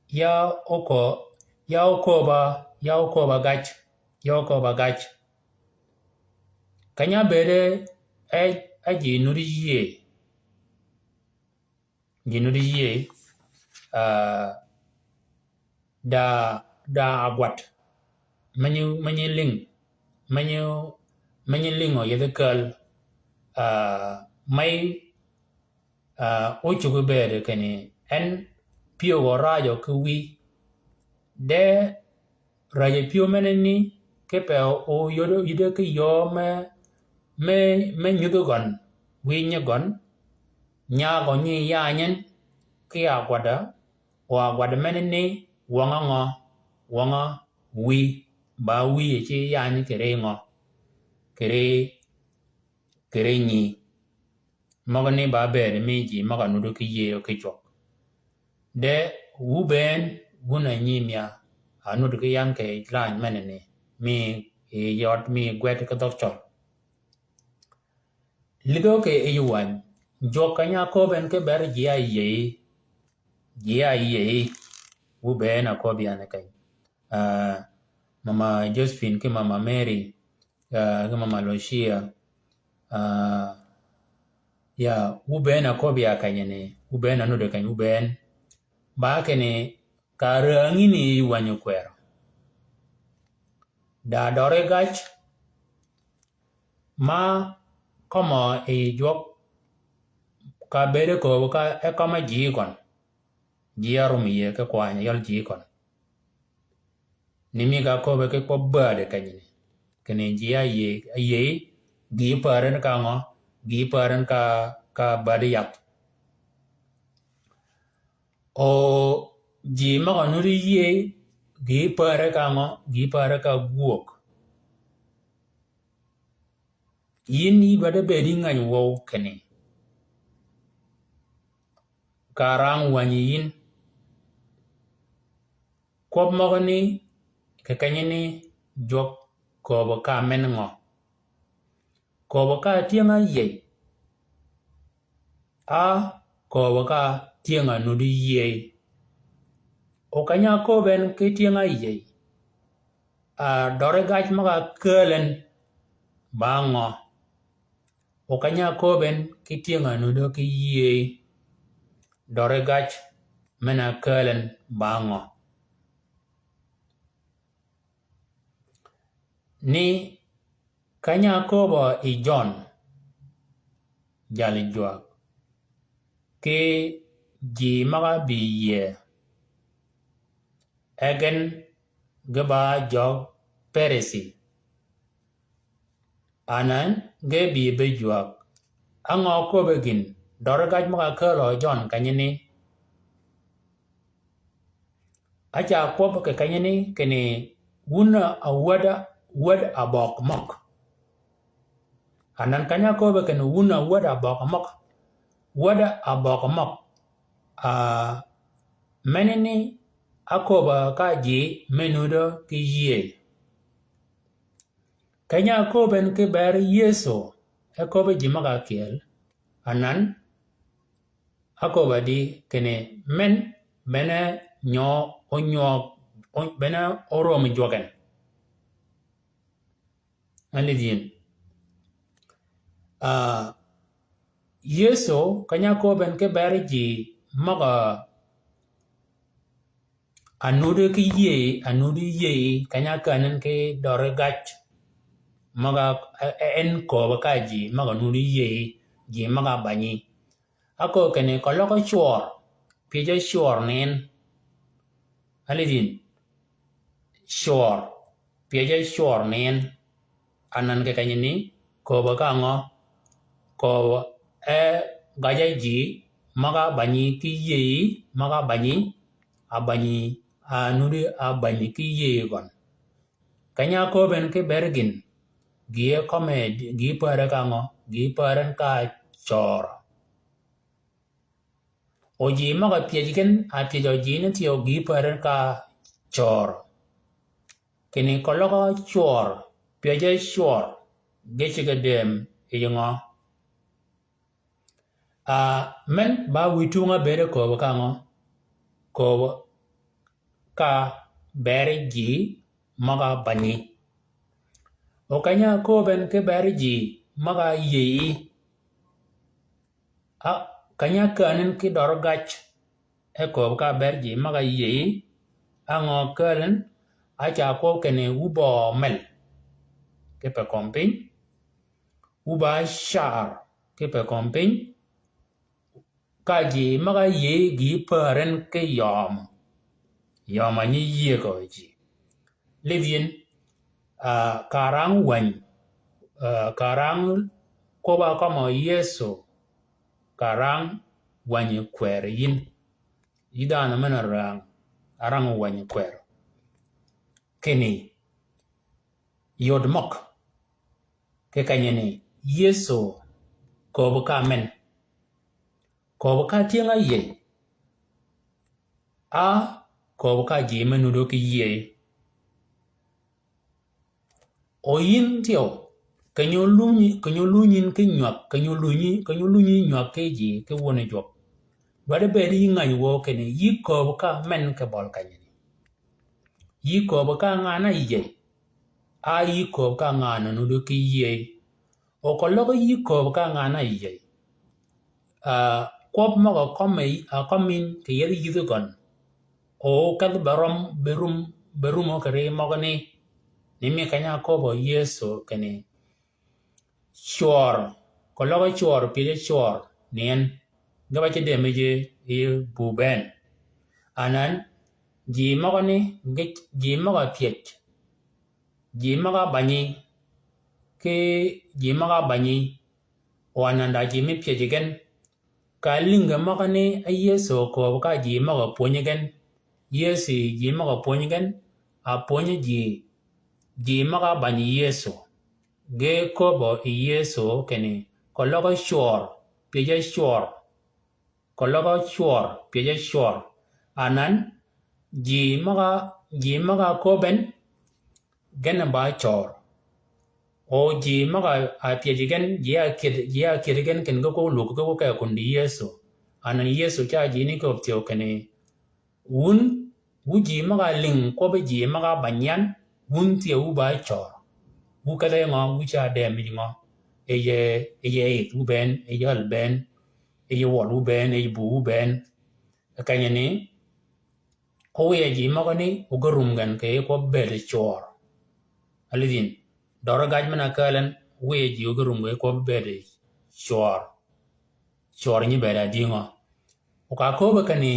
ya o kö-, ya o köbb-a, ya o köbb-a gac, ya o köbb-a gac. Keny-a bëëde e, e ji nud yïëy. Ji nud yïëy, ah, da, da agwad. Me nyi, me nyi lïng, me nyi, me nyi lïngø yethi kääl, ah, mey, ah, ócuggi bëëde kinni en pyëwø rajø ki wïy. De räjø pyëw menani kipe o yode, yode ki yöö me, me, me nyudhi gøn, wïy nyi gøn, nyagø nyi yany en ki agwadda, o agwadda menani wøng-a ngø, wøng-a wïy, ba wïye ci yany kì ri ngø, kì ri, kì ri nyi. Møgani ba bëëd mi ji møg-a nuti ki yïëy ki cwøk. De wu bënn wun a nyimïa, a nuti ki yan kì lany menani, mi yi yød mi gwed ki dhøg cøl. Lidhø kì yij wäny, jwøk keny-a köbben ki ber ji a yïëy, ji a yïëy, wu bënn a köbbi yan keny. Ah, Mama Josephine ki Mama Mary, ah, ki Mama Lucia. Ah, ya, wu bënn a köbbi ya kenyani, wu bënn a nuti keny, wu bënn. Ba kinni ka räängi ni yij wäny okwërø. Da døri gac, ma kømmø yi jwøk, ka bëëde kööbø ka e kømmi ji gøn. Ji a rum yie ki kwany yøl ji gøn. Ni mi ka köbbe ki kwøb bääde kenyini. Kinni ji a yie, a yie, gï päär en ka ngø, gï päär en ka, ka bädi yath. O ji møg-a nuti yie, gï päär en ka ngø, gï päär en ka gwöög. Yïn yï dwaddi bëëd yi ngäny wøw kinni. Ka rang wänyi yïn. Kwøb møgani kì kenyani jwøk kööbø ka men ngø. Kööbø ka tyëng-a yïëy. A kööbø ka tyëng-a nuti yïëy. O keny-a kööb en ki tyëng-a yïëy. A døri gac møg-a kääl en ba ngø. O keny-a kööb en ki tyëng-a nuti ki yïëy. Døri gac men-a kääl en ba ngø. Ni keny-a kööbø yi Jøn, jali jwag, ki ji møg-a bï yie, e gen ge ba jøg Perisi. Anan ge bï be jwag. Á ngø köbbe gïn, døri gac møg-a kääl Jøn kenyani. Á ca kwøb kì kenyani kinni wun a wäd, wäd abøg møg. Anan keny-a köbbe kinni wun a wäd abøg møg. Wäd abøg møg. A, menani á köbbe ka ji me nuti ki yïëy. Keny-a köbben ki ber Yëso, e köbbe ji møg-a kyel, anan, á köbbe di kinni men, bene nyø, onyø, o-, bene oröm jwøk en. Alidh yïn. A, Yëso, keny-a köbben ki ber ji møg-a a nuti ki yïëy, a nuti yïëy, keny-a känen ki døri gac. Møg-a, e, e, en kööbø ka ji møg-a nuti yïëy, ji møg-a bänyi. Á kööb kinni keløg cwør, pyëj cwør nin. Alidh yïn. cwør, pyëje cwør ni en. Anan kì kenyani, köbbi ka ngø? Köbbi e gaje ji møg-a bänyi ki yïëyi, møg-a bänyi, a bänyi, a nuddi a bänyi ki yïëyi gøn. Keny-a köbbi en ki ber gïn, gï e kømme, gï pär en ka ngø? Gï pär en ka cwör. O ji møg-a pyëj gen, a pyëjø ji ni thyew gï pär en ka cwör. Kinni keløg cwør, pyëje cwør, ge ceg-a dëëm yij ngø? A, men ba wïj tung-a bëëde köbbi ka ngø? Köbbi ka ber ji møg-a bänyi. O keny-a köbbi en ki ber ji møg-a yïëyi. A, keny-a kän en ki døri gaj, e köbbi ka ber ji møg-a yïëyi, a ngø kääl en? A ca kwøb kinni wu bø mel, ki pe kömi piny, wu ba car, ki pe kömi piny, ka ji møg-a yïëyi gï pär en ki yøm. Yøm a nyi yïëy gø ji. Lidh yïn, a, kà rang wäny, a, kà rang kwøb-a kømmø Yëso, kà rang wäny kwër yïn. Yï dhanhø men-a rang, a rang wäny kwër. Kinni, yod møg, kì kenyani, Yëso köbbi ka men. Köbbi ka tyëng áyïëy. A, köbbi ka ji me nuddi ki yïëy. O yïn thyew, keny-a lunyi, keny-a lunyi ki nywäg, keny-a lunyi, keny-a lunyi nywäg ki ji, ki wun jwøk. Dwaddi bëëd yï ngäny wø kinni, yï köbbi ka men kì bøli kenyani. Yï köbbi ka ngan-a áyïëy. A yï köbbi ka ngan-a nuddi ki yïëy. O keløg yï köbbi ka ngan-a áyïëy. A, kwøb møg-a kømmi, a kømmi yïn kì yethi yïdhi gøn. O kedhi be røm, be rum, be rum kì ri møgani. Ni mi keny-a köbbi Yëso kinni, cwør, keløg cwør, pyëje cwør ni en. Ge ba ci dëëm yij, yij buu bënn. Anan, ji møgani, ge, ji møg-a pyëj, ji møg-a bänyi, ki ji møg-a bänyi, o anan da ji me pyëj gen. Ka lïngi møgani e Yëso köbbi ka ji møg-a pwönyi gen. Yëso ji møg-a pwönyi gen, a pwönyi ji, ji møg-a bänyi Yëso. Ge köbbø yi Yëso kinni, keløg cwør, pyëje cwør. Keløg cwør, pyëje cwør. Anan, ji møg-a, ji møg-a köbbi en, gen ba cwør. O ji møg-a pyëj gen, ji a kyed, ji a kyed gen kinni ge kwøb lug, ge kwøb ke kundi Yëso. Anan Yëso ca ji ni köbbi thyew kinni, wun, wu ji møg-a lïng kwøbbi ji møg-a bänyi yan, wun thyew wu ba cwør. Wu kedhe ngø, wu ca dëëm yij ngø? Yij, yij ith wu bënn, yij äl bënn, yij wøl wu bënn, yij buu wu bënn. Kenyani, ko wiye ji møgani, o ge rum gen kì kwøb bëëd cwør. Alidh yïn, døri gaj men-a kääl en, wiye ji o ge rum gen kwøb bëëd cwør. Cwør nyi bëëd adï ngø? O ka köbbi kinni,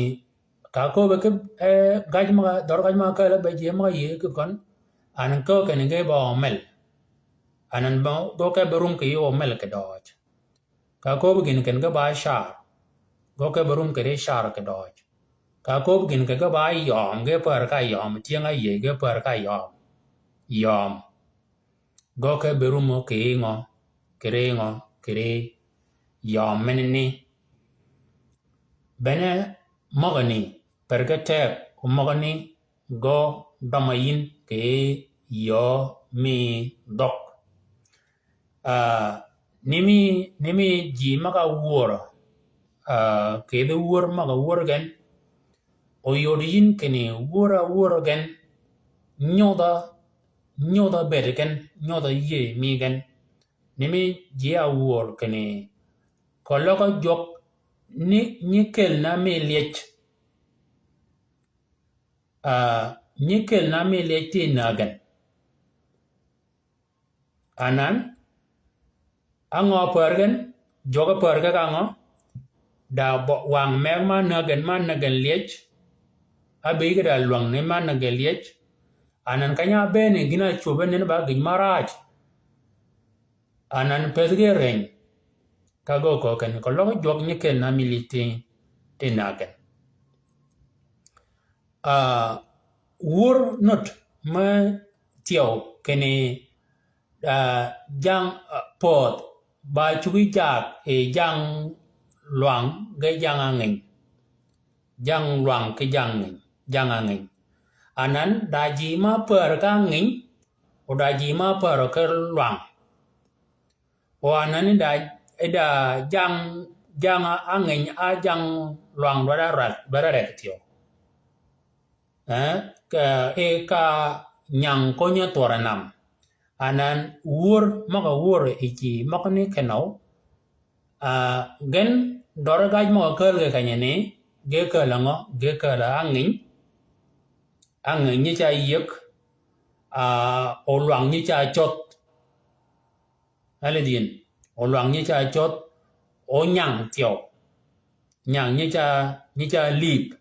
ka köbbi ki, e, gaj møg-a, døri gaj møg-a kääl be ji møg-a yïëy ki gøn, anan köbbi kinni ge ba omel. Anan ba, gø ke be rum kì yij omel kì døøj. Ka köbbi gïn kinni ge ba car, gø ke be rum kì ri car kì døøj. Ka köbbi gïn kinni ge ba yøm, ge pär ka yøm, tyëng áyïëy, ge pär ka yøm. Yøm. Gø ke be rum kì ngø, kì ri ngø, kì ri yøm menani. Bene møgani, per ge teg, o møgani, gø dømmi yïn kì yöö mi dhøg. A, ni mi, ni mi ji møg-a wör, a, kì yidhi wör møg-a wör gen, o yod yïn kinni wör-a wör gen, nyodh-a, nyodh-a bëëd gen, nyodh-a yïëy mi gen. Ni mi ji a wör kinni, keløg jwøk ni, nyi kelna mi lyej. A, nyi kelna mi lyej ti nägen. Anan, a ngø pär gen, jwøk pär ge ka ngø? Da bø-, wang meg ma nägen, ma nägen lyej. Abï ge da lwäng ni ma nägen lyej. Anan keny-a bëëne gïn-a cwöb en nen ba gïj marac. Anan pëthi ge reny. Ka gø köög kenni, keløg jwøk nyi kel na mi lïdhi ti nagen. Ah, wur nut me thyew kinni, ah, jang, ah, pödh ba cuggi jaag yi jang lwang ge jang anginy. Jang lwang ki jang nginy, jang anginy. Anan da ji ma pär ka nginy, o da ji ma pär ke lwang. O anan da, da jang, jang anginy a jang lwang dwada rek, dwada rek thyew. Eh, ka, e ka nyang konyo thwore nam. Anan wur, møg-a wur yi ji møgani kenøw. Ah, gen døri gaj møg-a käl ge kenyani, ge käl angø, ge käl anginy. Anginy nyi ca yieg, ah, olwang nyi ca cödh. Alidh yin, olwang nyi ca cödh, onyang thyew. Nyang nyi ca, nyi ca lïb.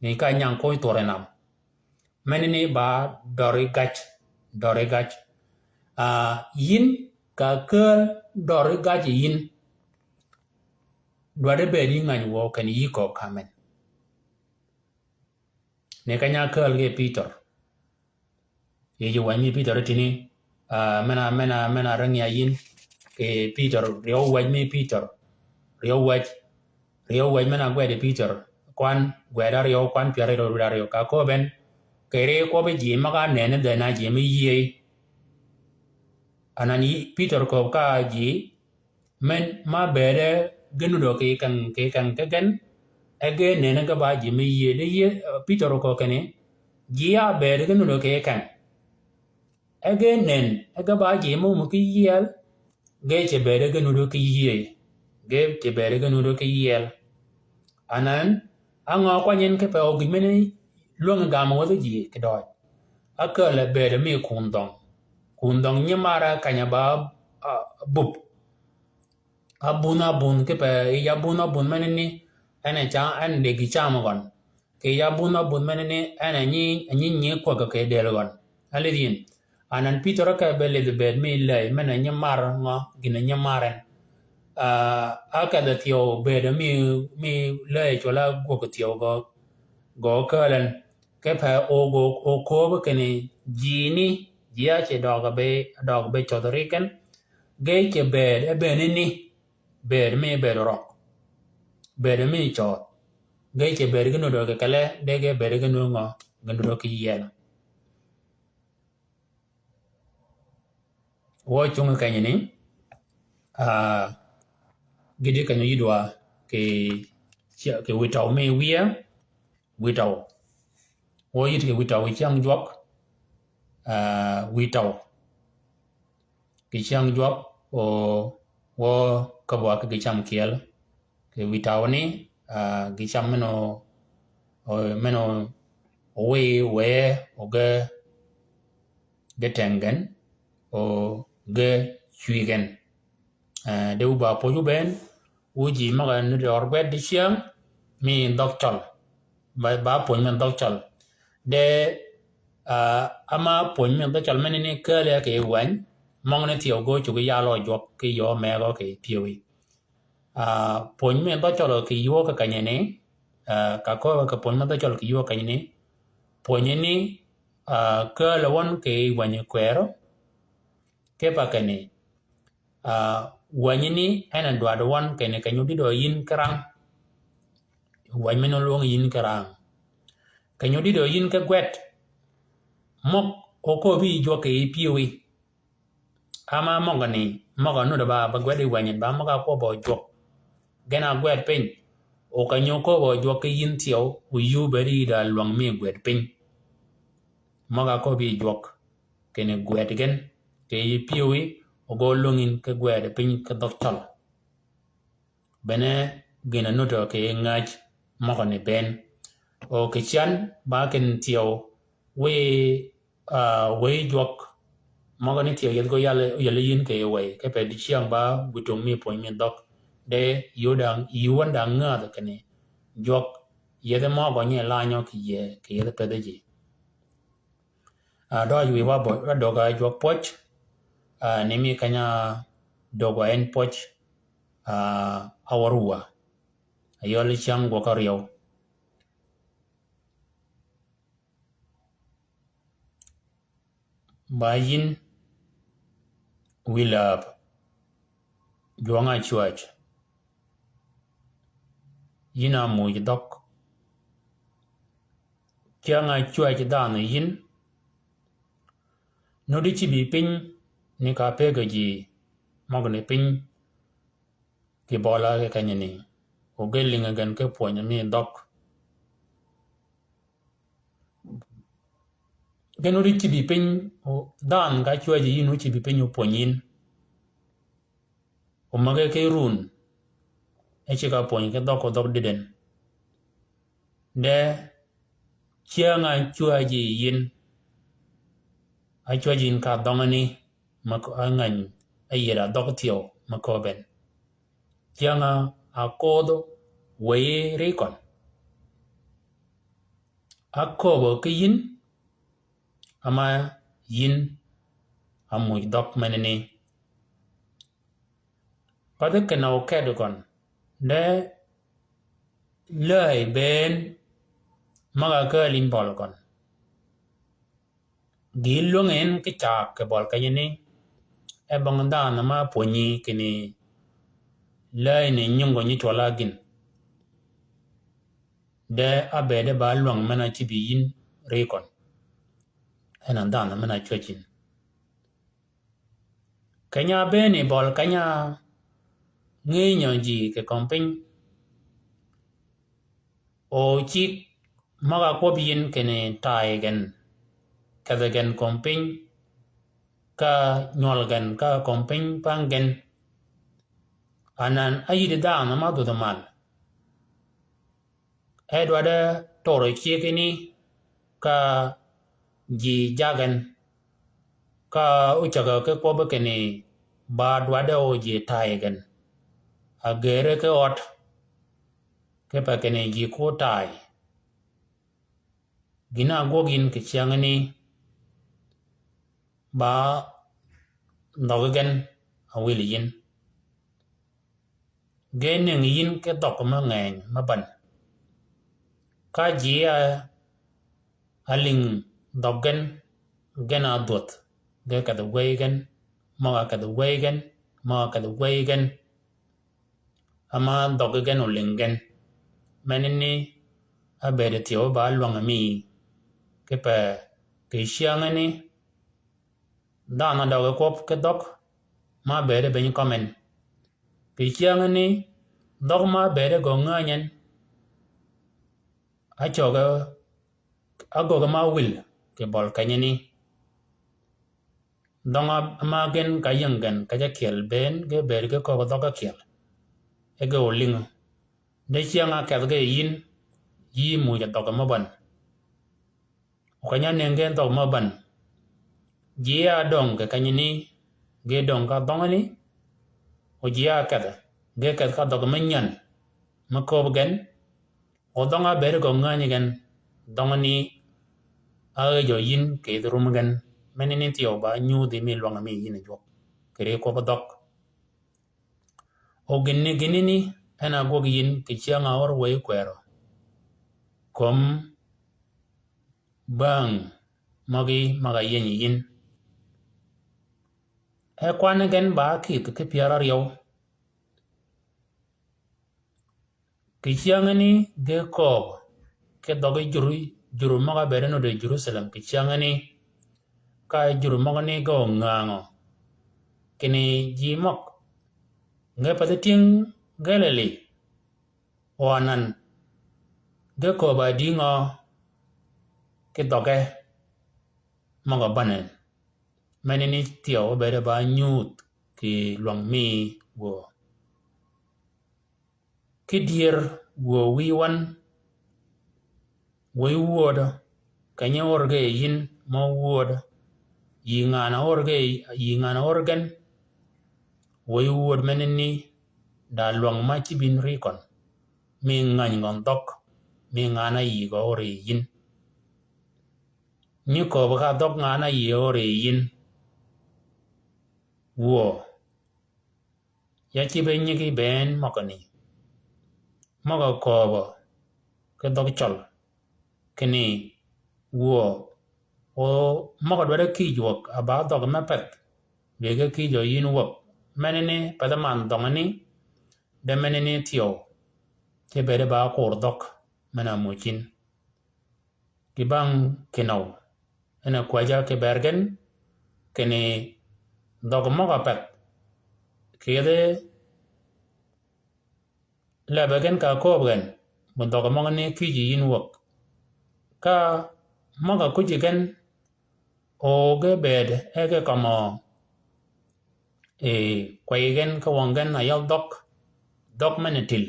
Ni ka nyang kony thwore nam. Menani ba døri gaj, døri gaj. Ah, yin ka käl døri gaj yin. Dwaddi bëëd yi ngäny wøw kinni yï köög ka men. Ni keny-a käl ge Pïtør. Yij wäj mi Pïtør tïni, ah, men-a, men-a, men-a ringi-a yïn, kì Pïtør, ryeew wäj mi Pïtør, ryeew wäj, ryeew wäj men-a gwed yi Pïtør, kwan, gwed áryeew, kwan pyär áryeew, rud áryeew, ka kööb en, kì ri kwøbbi ji møg-a nenni dhëna ji mi yïëy. Anan yï, Pïtør kööb ka ji, men ma bëëde ge nuddø kì keng, kì keng kì gen, e ge nenni ge ba ji mi yïëy, di yïëy, eh, Pïtør köög kinni, ji a bëëde ge nuddø kì keng. E ge nen, e ge ba ji mø mø ki yiel, ge ce bëëde ge nuddø ki yïëy, ge ce bëëde ge nuddø ki yiel. Anan, á ngø kwany en kipe o gïj mene lwøngi gam wäthi ji kidøøj. Ákääl bëëd mi kun dhøng. Kun dhøng nyi mar-a keny-a ba, ah, bub. Abun abun kipe, yij abun abun meneni, en e ca, en e deg yi cam gøn. Kì yij abun abun meneni, en e nyi, nyi nyi kwäg kì del gøn. Alidh yin. Anan Pïtør ákedh be lidh bëëd mi läy, men e nyi mar ngø, gïn e nyi mar en. Ah, ákedh thyew bëëd mi, mi läy cwøl-a gwøg thyew gø, gø käl en. Kipe o gø, o kööb kinni ji ni, ji a ce døøg be, døøg be cødh ri ken. Ge ce bëëd, e bëëd ni, bëëd mi bëëd røg. Bëëd mi cødh. Ge ce bëëd ge nuddø kì kelle, de ge bëëd ge nuddø ngø, ge nuddø kì yiel. Wø cungi kenyini, ah, gïti kenyo yïdwa kì, kì wïtøw mi wiye, wïtøw. Wø yït kì wïtøw kì cyäng jwøk, ah, wïtøw. Kì cyäng jwøk, o, wø käbwa kì gï cam kyel. Kì wïtøw ni, ah, gï cam men o, o, men o, o wiy, wëye, o ge, ge teng gen, o ge cwi gen. Eh, de wu ba pwöj wu bënn, wu ji møg-a ni dør gwed dicyäng, mi dhøg cøl. Ba, ba pwöj mi dhøg cøl. De, ah, ama pwöj mi dhøg cøl meneni käli kì wäny, møgani thyew gø cuggi yalø jwøk ki yöö megø kì pyëwí. Ah, pwöj mi dhøg cøl kì yöö kì kenyini, ah, ka köög kì pwöj mi dhøg cøl kì yöö kenyini, pwöjini, ah, käli wøn kì wänyi kwërø, kipe kinni, ah, wänyini en a dwaddi wøn kinni keny-a ódïdø yïn ki rang. Wäny men olwøng yïn ki rang. Keny-a ódïdø yïn ki gwed. Møg oköbbi jwøk kì pyëwí. Ama møgani, møg-a nuddø ba, ba gwed yi wänyi, ba møg-a kwøbbø jwøk. Gen a gwed piny. O keny-a oköbbø jwøk ki yïn thyew, o yuu bëëd yi da lwäng mi gwed piny. Møg-a köbbi jwøk. Kinni gwed gen, kì yij pyëwí, o gø lwøng yïn ki gwed piny ki dhøg cøl. Bene gïn-a nuddø kì ngäj møgani bënn. O kì cän ba kinni thyew wiy, ah, wiy jwøk. Møgani thyew yethi gø yal, yal yïn kì wiy. Kipe dicyäng ba wïtung mi pwöj mi dhøg. De yuu da, yuu wøn da ngädh kinni jwøk. Yethi møgø nyi lanyø kì yie, kì yethi pëthi ji. A, døøj wiwa bø, a døg-a jwøk pwøj, a, ni mi keny-a døg-a en pwøj, a, a wør wa. A yøl cyäng gwøg áryew. Ba yïn wïl áb jwøng-a cwäj. Yïn a muuj dhøg. Cyäng-a cwäj dhanhø yïn. Nuddi cïbi piny ni ka pëggø ji møgani piny kì bøla kì kenyani. O ge lïngø gen ki pwönyi mi dhøg. Gen wudi cïbi piny, o, dhanhø ka cwäji yïn o cïbi piny o pwönyi yïn. O mage ki run. E ceg-a pwönyi ki dhøg o dhøg dïden. De cyäng-a cwäji yïn. A cwäji yïn ka dhøngani, ma ko-, a ngäny, a yïr-a dhøg thyew, ma köbben. Cyäng-a akodh wëyi ri køn. Akööbø ki yïn, ama yïn a muuj dhøg menani. Pathi kinni oked køn, de läyi bënn møg-a kääl yïn bøl køn. Gï lwängi en ki caag kì bøl kenyani, e bøng dhanhø ma pwönyi kinni läyi ni nyungø nyi cwøl-a gïn. De ábëëd e ba lwäng men-a cïbi yïn ri køn. En a dhanhø men-a cwäj yïn. Keny-a bënni bøl keny-a ngïnyø ji kì kömi piny. O cig møg-a kwøb yïn kinni tayi gen, kedhi gen kömi piny, ka nywøl gen ka kömi piny pang gen. Anan áyïddi dhanhø ma dhwödhi mal. E dwaddi toro cigini ka ji jagen, ka ócägø ki kwøbbi kinni ba dwaddi o ji tayi gen. A gërri ki ød, kipe kinni ji ko tayi. Gïn-a ágwøg yïn kì cyängani, ba dhøggi gen a wïl yïn. Ge nëngi yïn ki dhøg mø ngeny mø bän. Ka ji a, a lïng dhøg gen, gen a dhwödh, ge kedhi wëy gen, møg-a kedhi wëy gen, møg-a kedhi wëy gen. Ama dhøggi gen olïng gen. Menani ábëëd thyew ba lwängi mi, kipe kì cyängani, dhanhø døggi kwøb ki dhøg ma ábëëd beny kømmi en. Kì cyängani, dhøg ma ábëëd gø ngänyi en. Ácøgø, ágöggi ma áwïl kì bøl kenyani. Dhøng-a ma gen ka yïng gen kej ákyel bënn ge bëëd ge kööb dhøg ákyel. E ge olïngø. De cyäng-a kedh ge yïn, yï muuj dhøggi mø bän. O keny-a nëngi gen dhøg mø bän. Ji a döng kì kenyani, ge döng ka dhøngani. O ji a kedhi, ge kedh ka dhøg mø nyän, mø kööb gen. O dhøng-a ábëëd gø ngänyi gen, dhøngani áyïjø yïn kì yïdhi rum gen, menani thyew ba nyudhi mi lwängi mi yïn jwøk, kì ri kwøb dhøg. O gïnni gïnani, en a ágwøg yïn kì cyäng-a ör wëy kwerø. Kömi bäng møgí møg-a yïnyi yïn. E kwanni gen ba ákïdh ki pyär áryew. Kì cyängani ge kööb, ki dhøggi jur, jur møg-a bëëd nudd Jerusalem kì cyängani, ka jur møgani ge óngängø. Kinni ji møg, nge pathi tyëng Galili, o anan, ge kööb-a dïngø, ki dhøgge, møg-a bän en. Menani thyew bëëd ba nyudh kì lwäng mi wuö. Ki dyër wuö wïy wän, wëy wööd, keny-a ör ge yïn mø wööd, yï ngan-a ör ge, yï ngan-a ör gen, wëy wööd menani, da lwäng ma cïb yïn ri køn, mi ngäny gøn dhøg, mi ngan-a yï gø ör yi yïn. Nyi kööbø ka dhøg ngan-a áyïëy ör yi yïn. Wuö. Ya cïbe nyigi bënn møgø ni. Møg-a kööbø ki dhøg cøl. Kinni wuö. O møg-a dwaddi kïj wäg a ba dhøg me peth. Bï ge kïjø yïn wäg. Menani peth man dhøngani. De menani thyew. Cï bëëd ba kur dhøg men-a muj yïn. Kì bang kinøw. En a kwäjja kì bër gen, kinni dhøg møg-a peth. Kì yedhi lebbi gen ka kööb gen, bu dhøg møgani kïji yïn wäg. Ka møg-a kuji gen, o ge bëëd e ge kømmø, e, kwäy gen ka wøng gen a yøl dhøg, dhøg men-a tïl.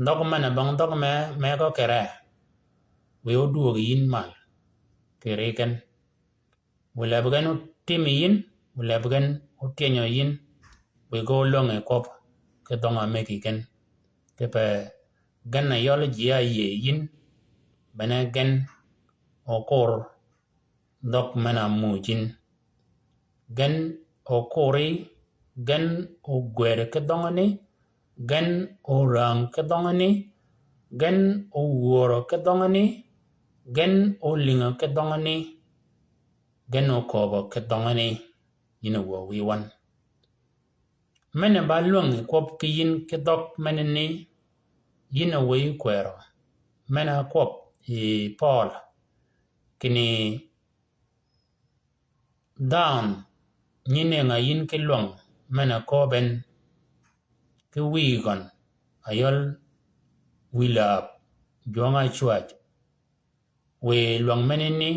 Dhøg men-a bang dhøg me, me gø kere. Wiy odwöög yïn mal. Kì ri gen. Wiy leb gen otim yi yïn, wiy leb gen otyënyø yi yïn. Wiy gø olwøng yi kwøb. Ki dhøng-a megi gen. Kipe gen a yøl ji áyïëy yi yïn. Bene gen okur dhøg men-a muj yïn. Gen okuri, gen ogwëd ki dhøngani, gen orang ki dhøngani, gen owuoro ki dhøngani, gen olïngø ki dhøngani, gen okööbø ki dhøngani, yïn a wuö wiy wøn. Mene ba lwäng yi kwøb ki yïn ki dhøg menani, yïn a wëy kwërø. Mene kwøb yi Pøøl, kinni dhanhø nyi nënga yïn ki lwäng men-a kööb en ki wïy gøn a yøl wïlab jwøng-a cwäj. Wiy lwäng menani,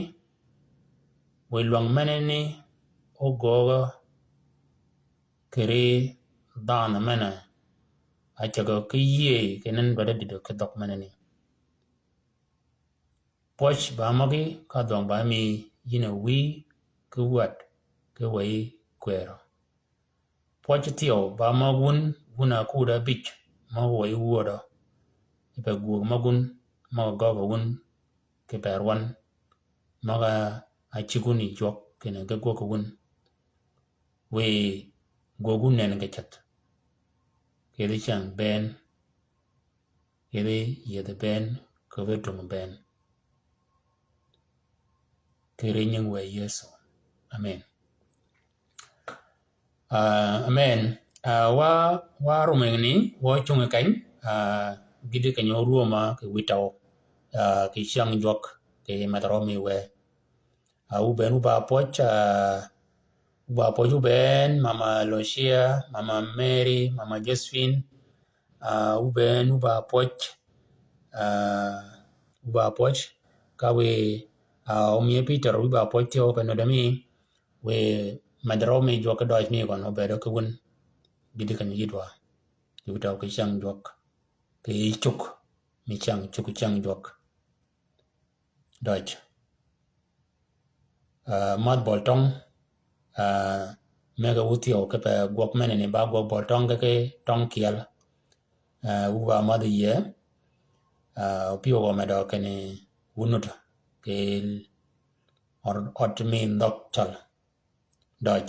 wiy lwäng menani ogöögø kì ri dhanhø men-a ácägø ki yïëy kinni dwaddi dïdø ki dhøg menani. Pwøj ba møgí ka dhwøng ba mi yïn a wïy ki wäd ki wëy kwërø. Pwøj thyew ba møg wun, wun a kud abïj, møg wëy wödø. Kipe gwög møg wun, møg gøgø wun, kipe rwøn, møg-a ácïg wun yi jwøk, kinni ge gwøg wun. Wiy gwög wun nënni kì ceth. Kì yedhi cyäng bënn. Kì yedhi yëdhi bënn, köbbi tung bënn. Kì ri nying wë Yëso. Amen. Ah, amen. Ah, wa, wa rumengni, wa cungi keny, ah, gïdhi keny orwöma kì wïtøw, ah, kì cyäng jwøk, kì medhø mi wë. Ah, wu bënn wu ba pwøj, ah, wu ba pwøj wu bënn, Mama Lucia, Mama Mary, Mama Josephine, ah, wu bënn wu ba pwøj, ah, wu ba pwøj, ka wiy, ah, omie Peter wu ba pwøj thyew pe nudø mi, wiy medhø mi jwøk ki døj mi gøn obedø ki wun, gïdhi keny yïdwa, yïdwa ki cyäng jwøk, ki cuk, mi cyäng cuk cyäng jwøk. Døj. Ah, madh bøl tøng, ah, mege wu thyew kipe gwøg menani ba gwøg bøl tøng ki, ki tøng kyel. Ah, wu ba madh yie, ah, opyøg omedø kinni wu nut ki ød, ød mi ndhøg cøl. Døj.